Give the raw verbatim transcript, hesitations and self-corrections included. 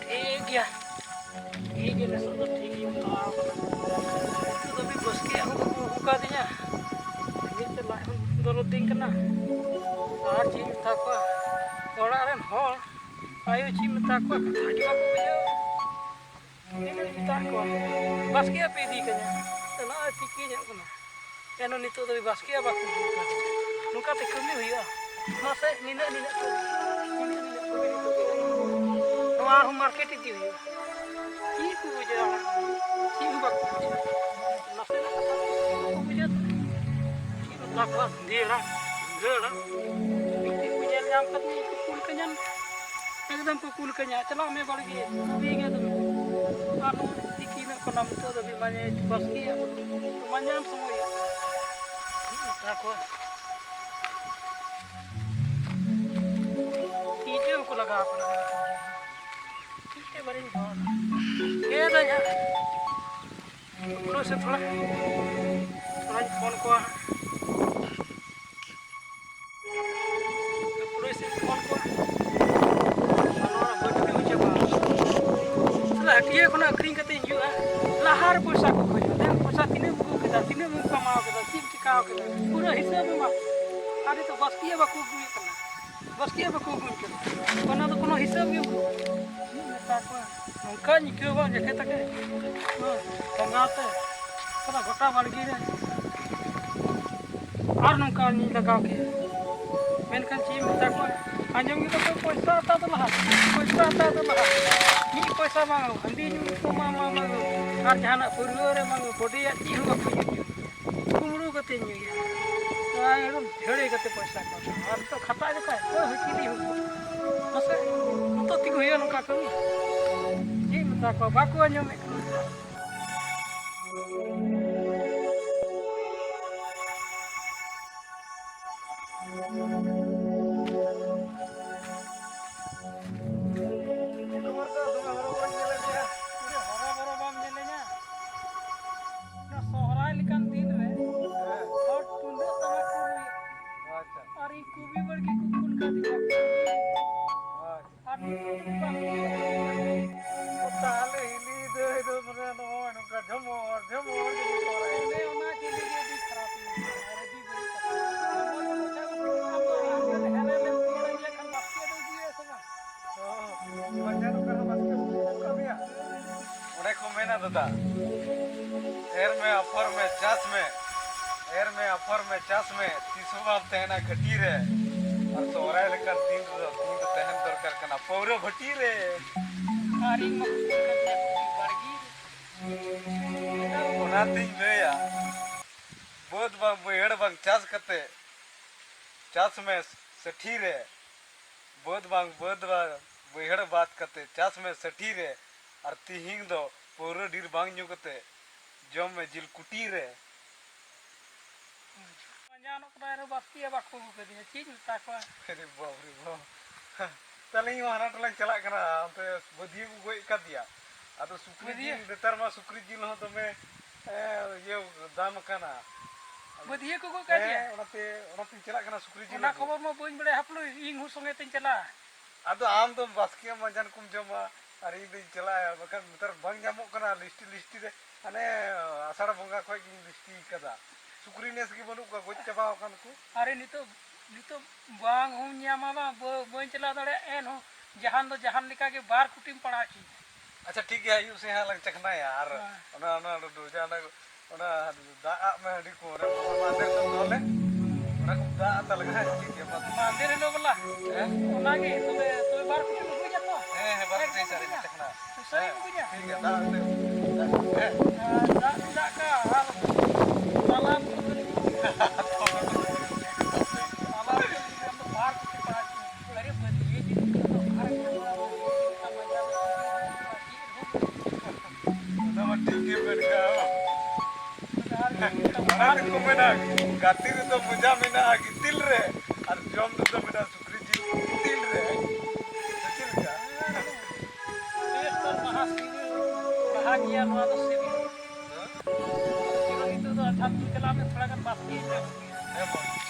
ᱴᱷᱤᱠ ᱜᱮᱭᱟ, ᱴᱷᱤᱠ ᱜᱮᱭᱟ, ᱱᱤᱛᱚᱜ ᱫᱚ ᱴᱷᱤᱠ ᱜᱮ ᱢᱮᱱᱟᱜᱼᱟ᱾ ᱱᱤᱛᱚᱜ ᱫᱷᱟᱹᱵᱤᱡ ᱵᱟᱥᱠᱮᱭᱟᱜ ᱦᱚᱸ ᱵᱟᱠᱚ ᱟᱹᱜᱩ ᱠᱟᱣᱫᱤᱧᱟ᱾ ᱨᱮᱸᱜᱮᱡ ᱛᱮ ᱞᱟᱡ ᱦᱚᱸ ᱫᱚᱨᱚᱫᱤᱧ ᱠᱟᱱᱟ᱾ ᱟᱨ ᱪᱮᱫ ᱤᱧ ᱢᱮᱛᱟ ᱠᱚᱣᱟ, ᱚᱲᱟᱜ ᱨᱮᱱ ᱦᱚᱲ ᱟᱭᱳ ᱪᱮᱫ ᱤᱧ ᱢᱮᱛᱟ ᱠᱚᱣᱟ, ᱠᱟᱛᱷᱟ ᱜᱮ ᱵᱟᱠᱚ ᱵᱩᱡᱷᱟᱹᱣᱟ᱾ ᱛᱤᱱᱟᱹᱜ ᱤᱧ ᱢᱮᱛᱟ ᱠᱚᱣᱟ, ᱵᱟᱥᱠᱮᱭᱟᱜ ᱯᱮ ᱤᱫᱤ ᱠᱟᱹᱧᱟ, ᱱᱚᱜᱼᱚᱭ ᱛᱤᱠᱤᱱᱚᱜ ᱠᱟᱱᱟ᱾ ᱮᱱᱦᱚᱸ ᱱᱤᱛᱚᱜ ᱫᱷᱟᱹᱵᱤᱡ ᱵᱟᱥᱠᱮᱭᱟᱜ ᱵᱟᱠᱚ ᱦᱤᱡᱩᱜ ᱠᱟᱱᱟ᱾ ᱱᱚᱝᱠᱟ ᱛᱮ ᱠᱟᱹᱢᱤ ᱦᱩᱭᱩᱜᱼᱟ? ᱢᱟᱥᱮ, ᱱᱤᱱᱟᱹᱜ, ᱱᱤᱱᱟᱹᱜ ᱠᱟᱹᱢᱤ, ᱱᱤᱱᱟᱹᱜ, ᱱᱤᱱᱟᱹᱜ ᱠᱟᱹᱢᱤ ᱱᱤᱛᱚᱜ ᱫᱚ ᱦᱩᱭᱩᱜᱼᱟ᱾ ᱱᱚᱣᱟ ᱟᱨᱦᱚᱸ ᱢᱟᱨᱠᱮᱴ ᱤᱫᱤ ᱦᱩᱭᱩᱜᱼᱟ᱾ ᱪᱮᱫ ᱠᱚ ᱵᱩᱡᱷᱟᱹᱣᱟ? ᱪᱮᱫ ᱦᱚᱸ ᱵᱟᱠᱚ ᱵᱩᱡᱷᱟᱹᱣᱟ᱾ ᱱᱟᱥᱮᱱᱟᱜ ᱠᱟᱛᱷᱟ ᱵᱟᱠᱚ ᱵᱩᱡᱷᱟᱹᱣ ᱛᱟᱞᱮ᱾ ᱪᱮᱫ ᱢᱮᱛᱟ ᱠᱚᱣᱟ, ᱫᱷᱤᱭᱟᱹᱲᱟ, ᱫᱷᱤᱭᱟᱹᱲᱟ᱾ ᱢᱤᱫᱴᱤᱡ ᱠᱚ ᱧᱮᱞ ᱧᱟᱢ ᱠᱟᱫᱤᱧᱟ, ᱠᱚ ᱠᱩᱞ ᱠᱟᱹᱧᱟ᱾ ᱮᱠᱫᱚᱢ ᱠᱚ ᱠᱩᱞ ᱠᱟᱹᱧᱟ, "ᱪᱟᱞᱟᱜ ᱢᱮ ᱵᱟᱲᱜᱮ, ᱠᱩᱞᱤ ᱜᱮ ᱫᱚᱢᱮ᱾" ᱟᱨ ᱱᱚᱣᱟ ᱛᱤᱠᱤᱱᱚᱜ ᱠᱟᱱᱟ, ᱱᱤᱛᱚᱜ ᱫᱷᱟᱹᱵᱤᱡ ᱢᱟᱱᱮ ᱵᱟᱥᱠᱮᱭᱟᱜ ᱠᱚ ᱢᱟᱧ ᱧᱟᱢ ᱥᱚᱢᱚᱭ ᱛᱟᱠᱚ᱾ ᱛᱤ ᱛᱮ ᱦᱚᱸᱠᱚ ᱞᱟᱜᱟᱣ ᱠᱟᱱᱟ᱾ ᱪᱮᱫ ᱛᱮ ᱵᱟᱹᱞᱤᱧ ᱫᱚᱦᱚ ᱠᱟᱜᱼᱟ᱾ ᱜᱮᱫᱟᱹᱧ ᱦᱟᱸᱜ᱾ ᱩᱯᱲᱩ ᱥᱮ ᱛᱷᱚᱲᱟ, ᱛᱷᱚᱲᱟᱧ ᱯᱷᱳᱱ ᱠᱚᱣᱟ ᱦᱟᱸᱜ᱾ ᱩᱯᱲᱩ ᱥᱮ ᱯᱷᱳᱱ ᱠᱚᱣᱟ᱾ ᱟᱨ ᱱᱚᱣᱟ ᱵᱟᱹᱲᱛᱤ ᱦᱩᱭ ᱪᱟᱵᱟᱜᱼᱟ᱾ ᱛᱟᱦᱞᱮ ᱦᱟᱹᱴᱭᱟᱹ ᱠᱷᱚᱱᱟᱜ ᱟᱹᱠᱷᱨᱤᱧ ᱠᱟᱛᱮᱧ ᱦᱤᱡᱩᱜᱼᱟ᱾ ᱞᱟᱦᱟ ᱨᱮ ᱯᱚᱭᱥᱟ ᱠᱚ ᱠᱷᱚᱡᱚᱜᱼᱟ᱾ ᱞᱟᱹᱭᱟ, "ᱯᱚᱭᱥᱟ ᱛᱤᱱᱟᱹᱜ ᱮᱢ ᱟᱹᱜᱩ ᱠᱮᱫᱟ? ᱛᱤᱱᱟᱹᱜ ᱮᱢ ᱠᱟᱢᱟᱣ ᱠᱮᱫᱟ? ᱪᱮᱫ ᱮᱢ ᱪᱤᱠᱟᱣ ᱠᱮᱫᱟ?" ᱯᱩᱨᱟᱹ ᱦᱤᱥᱟᱹᱵ ᱮᱢᱟ᱾ ᱟᱨ ᱱᱤᱛᱚᱜ ᱵᱟᱥᱠᱮᱭᱟᱜ ᱵᱟᱠᱚ ᱟᱹᱜᱩᱭᱮᱫ ᱠᱟᱱᱟ᱾ ᱵᱟᱥᱠᱮᱭᱟᱜ ᱵᱟᱠᱚ ᱟᱹᱜᱩᱭᱮᱫ ᱠᱟᱱᱟ᱾ ᱚᱱᱟ ᱫᱚ ᱠᱳᱱᱳ ᱦᱤᱥᱟᱹᱵ ᱜᱮ ᱵᱟᱹᱱᱩᱜᱼᱟ᱾ ᱪᱮᱫ ᱮᱢ ᱢᱮᱛᱟ ᱠᱚᱣᱟ? ᱱᱚᱝᱠᱟᱧ ᱟᱹᱭᱠᱟᱹᱣ ᱵᱟᱝ ᱡᱟᱠᱮ ᱛᱟᱠᱮ, ᱦᱮᱸ, ᱴᱟᱸᱜᱟᱣ ᱛᱮ, ᱛᱷᱚᱲᱟ ᱜᱚᱴᱟ ᱵᱟᱲᱜᱮ ᱨᱮ᱾ ᱟᱨ ᱱᱚᱝᱠᱟ ᱤᱧ ᱞᱟᱜᱟᱣ ᱠᱮᱫᱟ᱾ ᱢᱮᱱᱠᱷᱟᱱ ᱪᱮᱫ ᱤᱧ ᱢᱮᱛᱟ ᱠᱚᱣᱟ, ᱟᱸᱡᱚᱢ ᱠᱮᱫᱟ ᱯᱮ, ᱯᱚᱭᱥᱟ ᱦᱟᱛᱟᱣ ᱫᱚ ᱞᱟᱦᱟ, ᱯᱚᱭᱥᱟ ᱦᱟᱛᱟᱣ ᱫᱚ ᱞᱟᱦᱟ᱾ ᱢᱤᱫ ᱯᱚᱭᱥᱟ ᱵᱟᱝ, ᱦᱟᱺᱰᱤ ᱧᱩ ᱠᱚ ᱢᱟ, ᱢᱟ, ᱢᱟ, ᱟᱨ ᱡᱟᱦᱟᱱᱟᱜ ᱯᱟᱹᱣᱨᱟᱹ ᱨᱮ ᱵᱟᱝ, ᱵᱚᱰᱤᱭᱟᱜ ᱪᱮᱫ ᱦᱚᱸ ᱵᱟᱠᱚ ᱧᱩ ᱦᱚᱪᱚ᱾ ᱠᱩᱢᱵᱽᱲᱩ ᱠᱟᱛᱮᱧ ᱧᱩᱭᱟ᱾ ᱟᱨ ᱮᱠᱫᱚᱢ ᱡᱷᱟᱹᱲᱟᱹᱭ ᱠᱟᱛᱮ ᱯᱚᱭᱥᱟ ᱠᱚ ᱦᱟᱛᱟᱣᱟ᱾ ᱟᱨ ᱱᱤᱛᱚᱜ ᱠᱷᱟᱴᱟᱜ ᱡᱚᱠᱷᱟᱡ, ᱚᱠᱚᱭ ᱦᱚᱸ ᱪᱤᱞᱤ ᱦᱚᱸ᱾ ᱢᱟᱥᱮ, ᱱᱤᱛᱚᱜ ᱛᱮᱜᱮ ᱦᱩᱭᱩᱜᱼᱟ ᱱᱚᱝᱠᱟ ᱠᱟᱹᱢᱤ? ᱪᱮᱫ ᱢᱮᱛᱟ ᱠᱚᱣᱟ, ᱵᱟᱠᱚ ᱟᱸᱡᱚᱢᱮᱫ ᱠᱟᱱᱟ᱾ ᱯᱩᱨᱟᱹ ᱦᱚᱨᱚᱵᱚᱨᱚ ᱵᱟᱢ ᱧᱮᱞᱮᱧᱟ᱾ ᱚᱱᱟ ᱥᱚᱦᱨᱟᱭ ᱞᱮᱠᱟᱱ ᱫᱤᱱ ᱨᱮ ᱦᱮᱸ᱾ ᱦᱚᱲ ᱛᱩᱢᱫᱟᱹᱜ ᱴᱟᱢᱟᱠ ᱠᱚ ᱨᱩᱭᱮᱫ᱾ ᱟᱪᱪᱷᱟ᱾ ᱟᱨ ᱤᱧ ᱠᱚᱵᱤ ᱵᱟᱲᱜᱮ ᱠᱚ ᱠᱩᱞ ᱠᱟᱫᱤᱧᱟ᱾ ᱟᱪᱪᱷᱟ᱾ ᱟᱨ ᱛᱟᱦᱞᱮ ᱦᱤᱞᱤ ᱫᱟᱹᱭ ᱫᱚ ᱢᱟᱱᱮ ᱱᱚᱜᱼᱚᱭ ᱱᱚᱝᱠᱟ ᱡᱷᱚᱢᱚᱨ, ᱡᱷᱚᱢᱚᱨ, ᱡᱷᱚᱢᱚᱨ᱾ ᱚᱱᱮ ᱚᱱᱟ ᱡᱤᱱᱤᱥ ᱜᱮ ᱟᱹᱰᱤ ᱠᱷᱟᱨᱟᱯ ᱤᱧ ᱵᱩᱡᱷᱟᱹᱣᱟ, ᱟᱹᱰᱤ ᱵᱟᱹᱲᱤᱡ ᱠᱟᱛᱷᱟ᱾ ᱟᱵᱚ ᱫᱚ ᱦᱮᱨᱮᱞ ᱞᱮᱱ ᱦᱚᱲ ᱞᱮᱠᱷᱟᱱ ᱵᱟᱥᱠᱮ ᱫᱚ ᱤᱫᱤᱭᱟ ᱥᱮ ᱵᱟᱝ? ᱚ, ᱢᱟᱸᱡᱟᱱ ᱠᱟᱱᱟ, ᱵᱟᱥᱠᱮ ᱵᱩᱡᱷᱟᱹᱣ ᱠᱟᱜ ᱢᱮᱭᱟ᱾ ᱚᱸᱰᱮ ᱠᱚ ᱢᱮᱱᱟ ᱫᱟᱫᱟ, ᱮᱨ ᱢᱮ, ᱟᱯᱷᱚᱨ ᱢᱮ, ᱪᱟᱥ ᱢᱮ, ᱮᱨ ᱢᱮ, ᱟᱯᱷᱚᱨ ᱢᱮ, ᱪᱟᱥ ᱢᱮ, ᱛᱤᱥ ᱦᱚᱸ ᱵᱟᱢ ᱛᱟᱦᱮᱱᱟ ᱜᱷᱟᱹᱴᱤ ᱨᱮ᱾ ᱟᱨ ᱥᱚᱦᱨᱟᱭ ᱞᱮᱠᱟᱱ ᱫᱤᱱ ᱨᱮᱫᱚ ᱛᱤᱧ ᱫᱚ ᱛᱟᱦᱮᱱ ᱫᱚᱨᱠᱟᱨ ᱠᱟᱱᱟ ᱯᱟᱹᱣᱨᱟᱹ ᱵᱷᱟᱹᱴᱤ ᱨᱮ᱾ ᱟᱨ ᱤᱧ ᱢᱟ ᱵᱟᱲᱜᱮ ᱨᱮ᱾ ᱚᱱᱟᱛᱤᱧ ᱞᱟᱹᱭᱟ, ᱵᱟᱹᱫᱽ ᱵᱟᱝ ᱵᱟᱹᱭᱦᱟᱹᱲ ᱵᱟᱝ ᱪᱟᱥ ᱠᱟᱛᱮ, ᱪᱟᱥ ᱢᱮ ᱥᱟᱹᱴᱷᱤ ᱨᱮ, ᱵᱟᱹᱫᱽ ᱵᱟᱝ ᱵᱟᱹᱫᱽ ᱵᱟᱝ ᱵᱟᱹᱭᱦᱟᱹᱲ ᱵᱟᱫ ᱠᱟᱛᱮ ᱪᱟᱥ ᱢᱮ ᱥᱟᱹᱴᱷᱤ ᱨᱮ, ᱟᱨ ᱛᱤᱦᱤᱧ ᱫᱚ ᱯᱟᱹᱣᱨᱟᱹ ᱰᱷᱮᱨ ᱵᱟᱝ ᱧᱩ ᱠᱟᱛᱮ ᱡᱚᱢ ᱢᱮ ᱡᱤᱞ ᱠᱩᱴᱤ ᱨᱮ᱾ ᱢᱟᱸᱡᱟᱱᱚᱜ ᱠᱟᱱᱟ, ᱮᱱᱨᱮᱦᱚᱸ ᱵᱟᱥᱠᱮᱭᱟᱜ ᱵᱟᱠᱚ ᱟᱹᱜᱩ ᱠᱟᱫᱤᱧᱟ, ᱪᱮᱫ ᱤᱧ ᱢᱮᱛᱟ ᱠᱚᱣᱟ? ᱟᱨᱮ ᱵᱟᱯ ᱨᱮ ᱵᱟᱯ᱾ ᱛᱟᱦᱞᱮ ᱤᱧ ᱦᱚᱸ ᱦᱟᱱᱟ ᱴᱚᱞᱟᱧ ᱪᱟᱞᱟᱜ ᱠᱟᱱᱟ, ᱚᱱᱛᱮ ᱵᱟᱹᱫᱷᱤᱭᱟᱹ ᱠᱚ ᱜᱚᱡ ᱟᱠᱟᱫᱮᱭᱟ᱾ ᱟᱫᱚ ᱥᱩᱠᱨᱤ ᱵᱟᱹᱫᱷᱤᱭᱟᱹ? ᱡᱤᱞ, ᱱᱮᱛᱟᱨ ᱢᱟ ᱥᱩᱠᱨᱤ ᱡᱤᱞ ᱦᱚᱸ ᱫᱚᱢᱮ, ᱮ, ᱤᱭᱟᱹ ᱫᱟᱢ ᱟᱠᱟᱱᱟ᱾ ᱵᱟᱹᱫᱷᱤᱭᱟᱹ ᱠᱚ ᱜᱚᱡ ᱟᱠᱟᱫᱮᱭᱟ? ᱦᱮᱸ, ᱚᱱᱟᱛᱮ, ᱚᱱᱟᱛᱤᱧ ᱪᱟᱞᱟᱜ ᱠᱟᱱᱟ ᱥᱩᱠᱨᱤ ᱡᱤᱞ ᱚᱱᱟ ᱟᱹᱜᱩ᱾ ᱠᱷᱚᱵᱚᱨ ᱢᱟ ᱵᱟᱹᱧ ᱵᱟᱲᱟᱭᱟ, ᱦᱟᱯᱞᱩᱭ, ᱤᱧ ᱦᱚᱸ ᱥᱚᱸᱜᱮ ᱛᱤᱧ ᱪᱟᱞᱟᱜᱼᱟ᱾ ᱟᱫᱚ ᱟᱢ ᱫᱚᱢ ᱵᱟᱥᱠᱮᱭᱟ, ᱢᱟᱸᱡᱟᱱ ᱠᱚᱢ ᱡᱚᱢᱟ, ᱟᱨ ᱤᱧ ᱫᱚᱧ ᱪᱟᱞᱟᱜᱼᱟ, ᱵᱟᱠᱷᱟᱱ ᱱᱮᱛᱟᱨ ᱵᱟᱝ ᱧᱟᱢᱚᱜ ᱠᱟᱱᱟ ᱞᱤᱥᱴᱤ ᱞᱤᱥᱴᱤ ᱨᱮ᱾ ᱦᱟᱱᱮ ᱟᱥᱟᱲ ᱵᱚᱸᱜᱟ ᱠᱷᱚᱡ ᱜᱤᱧ ᱞᱤᱥᱴᱤ ᱠᱟᱫᱟ, ᱥᱩᱠᱨᱤ ᱱᱮᱥ ᱜᱮ ᱵᱟᱹᱱᱩᱜ ᱠᱚᱣᱟ, ᱜᱚᱡ ᱪᱟᱵᱟᱣ ᱟᱠᱟᱱ ᱠᱚ᱾ ᱟᱨᱮ ᱱᱤᱛᱚᱜ, ᱱᱤᱛᱚᱜ ᱵᱟᱝ ᱦᱚᱸᱧ ᱧᱟᱢᱟ, ᱵᱟᱝ, ᱵᱟᱹ-, ᱵᱟᱹᱧ ᱪᱟᱞᱟᱣ ᱫᱟᱲᱮᱭᱟᱜᱼᱟ, ᱮᱱᱦᱚᱸ ᱡᱟᱦᱟᱱ ᱫᱚ ᱡᱟᱦᱟᱱ ᱞᱮᱠᱟ ᱜᱮ ᱵᱟᱨ ᱠᱩᱴᱤᱢ ᱯᱟᱲᱟᱣ ᱦᱚᱪᱚᱧᱟ᱾ ᱟᱪᱪᱷᱟ, ᱴᱷᱤᱠ ᱜᱮᱭᱟ, ᱟᱹᱭᱩᱵ ᱥᱮᱫ ᱦᱟᱸᱜ ᱞᱟᱝ ᱪᱟᱠᱷᱱᱟᱭᱟ᱾ ᱟᱨ ᱦᱮᱸ᱾ ᱚᱱᱟ, ᱚᱱᱟ, ᱚᱱᱟ, ᱚᱱᱟ, ᱚᱱᱟ ᱫᱟᱜ ᱟᱜ ᱢᱮ ᱦᱟᱺᱰᱤ ᱠᱚ, ᱚᱱᱟ ᱢᱟᱦᱫᱮᱨ ᱦᱤᱞᱳᱜ ᱫᱚᱦᱚ ᱞᱮ, ᱚᱱᱟ ᱠᱚ ᱫᱟᱜ ᱟᱜ ᱛᱟᱞᱮ ᱠᱷᱟᱱ ᱴᱷᱤᱠ ᱜᱮᱭᱟ, ᱢᱟ᱾ ᱢᱟᱦᱫᱮᱨ ᱦᱤᱞᱳᱜ ᱵᱟᱞᱟ? ᱦᱮᱸ? ᱚᱱᱟᱜᱮ, ᱛᱚᱵᱮ, ᱛᱚᱵᱮ ᱵᱟᱨ ᱠᱩᱴᱤ ᱟᱹᱜᱩᱭᱟ ᱛᱚ? ᱦᱮᱸ, ᱦᱮᱸ, ᱵᱟᱨ ᱠᱩᱴᱤ ᱥᱟᱨᱮᱡ ᱢᱮ, ᱪᱟᱠᱷᱱᱟ᱾ ᱩᱥᱟᱹᱨᱟᱧ ᱦᱮᱸ, ᱟᱹᱜᱩᱭᱟ᱾ ᱴᱷᱤᱠ ᱜᱮᱭᱟ, ᱫᱟᱜ ᱟᱜ ᱛᱮ, ᱫᱟᱜ ᱟᱜ ᱛᱮ, ᱦᱮᱸ? ᱟᱨ ᱫᱟᱜ ᱫᱩᱧ ᱫᱟᱜ ᱠᱟᱜᱼᱟ, ᱟᱨ ᱛᱟᱞᱟ ᱨᱮᱫᱚ ᱛᱟᱞᱟ ᱨᱮᱫᱚ ᱵᱟᱨ ᱠᱩᱴᱤ ᱯᱟᱲᱟᱜ ᱠᱟᱱᱟ᱾ ᱟᱨᱮ ᱵᱟᱹᱫᱽ ᱤᱭᱟᱹ ᱡᱤᱱᱤᱥ ᱫᱚ ᱚᱠᱟᱨᱮ ᱧᱟᱢᱚᱜᱼᱟ? ᱚᱱᱟ ᱢᱟ ᱴᱷᱤᱠ ᱜᱮ ᱢᱮᱱ ᱠᱟᱜᱼᱟ᱾ ᱚᱱᱟ ᱛᱮᱠᱚ ᱢᱮᱱᱟ, ᱜᱟᱛᱮ ᱨᱮᱫᱚ ᱢᱚᱡᱟ ᱢᱮᱱᱟᱜᱼᱟ ᱜᱤᱛᱤᱞ ᱨᱮ, ᱟᱨ ᱡᱚᱢ ᱨᱮᱫᱚ ᱢᱮᱱᱟᱜᱼᱟ ᱥᱩᱠᱨᱤ ᱡᱤᱞ ᱜᱤᱛᱤᱞ ᱨᱮ᱾ ᱥᱮ ᱪᱮᱫ ᱞᱮᱠᱟ? ᱵᱮᱥ ᱛᱚ ᱵᱟᱦᱟ ᱥᱤᱵᱤᱞ, ᱵᱟᱦᱟ ᱜᱮᱭᱟ ᱱᱚᱣᱟ ᱫᱚ ᱥᱤᱵᱤᱞ᱾ ᱦᱮᱸ? ᱱᱤᱛᱚᱜ ᱫᱚ ᱟᱪᱪᱷᱟ, ᱛᱩ ᱪᱟᱞᱟᱜ ᱢᱮ, ᱛᱷᱚᱲᱟ ᱜᱟᱱ ᱵᱟᱥᱠᱮ ᱦᱚᱪᱚᱭ ᱢᱮ᱾ ᱦᱮᱸ, ᱵᱟᱥᱠᱮ᱾